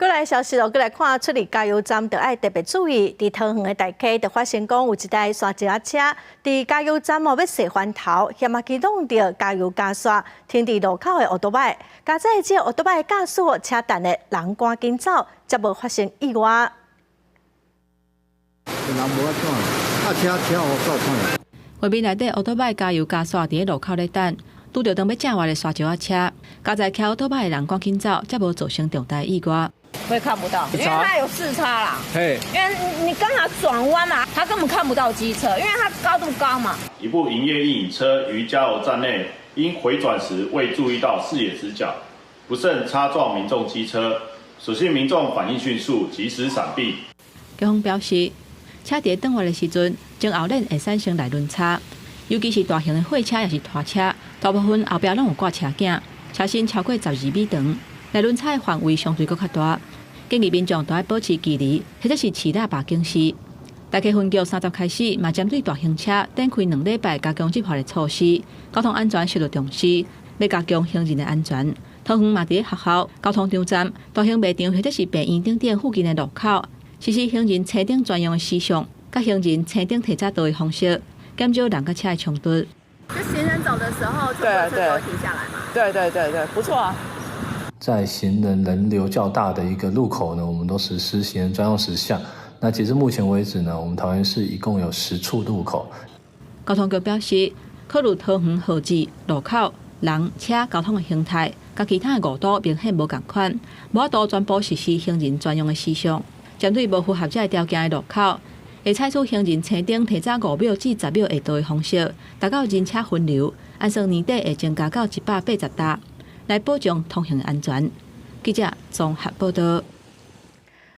過來消息咯，過來看出入加油站就愛特別注意。佇桃園的大溪就發生講有一台沙石仔車佇加油站哦欲踅翻頭，險仔去挵著加油加線，停佇路口的歐多擺。佳哉這個歐多擺駕駛車等的人趕緊走，才無發生意外。人無法看，啊車車予夠看。畫面內底歐多擺加油加線佇咧路口咧等，拄著當欲正彎的沙石仔車，佳哉騎歐多擺的人趕緊走，才無造成重大意外。會看不到，因為它有視差啦。嘿，因為你剛好轉彎嘛，他根本看不到機車，因為它高度高嘛。一部營業印車於加油站內，因迴轉時未注意到視野死角，不慎擦撞民眾機車，所幸民眾反應迅速，及時閃避。警方表示，車佇轉彎的時陣，前後輪會產生內輪差，尤其是大型的貨車抑是拖車，大部分後壁攏有掛車鏡，車身超過12米長，內輪差的範圍相對閣較大。建議民眾都愛保持距離，或者是揤喇叭警示。大溪分局30開始，嘛針對大型車展開2禮拜加強執法的措施，交通安全受到重視，欲加強行人的安全。桃園嘛佇學校、交通場站、大型賣場或者是病院等等附近的路口，實施行人車頂專用的時相，佮行人車頂提早道的方式，減少人佮車的衝突。就行人走的時候，全部車都會停下來嘛？對對對對，不錯啊。在行人人流較大的一個路口呢，我們都實施行人專用時相。那截至目前為止呢，我們桃園市一共有10處路口。交通局表示，考慮桃園號誌路口人車交通的形態，佮其他的五都明顯無仝款，無法度全部實施行人專用的時相。針對無符合這个條件的路口，會採取行人車頂提早5秒至10秒會到的方式，達到人車分流，按算年底會增加到180擔，來保障通行安全。記者綜合報道。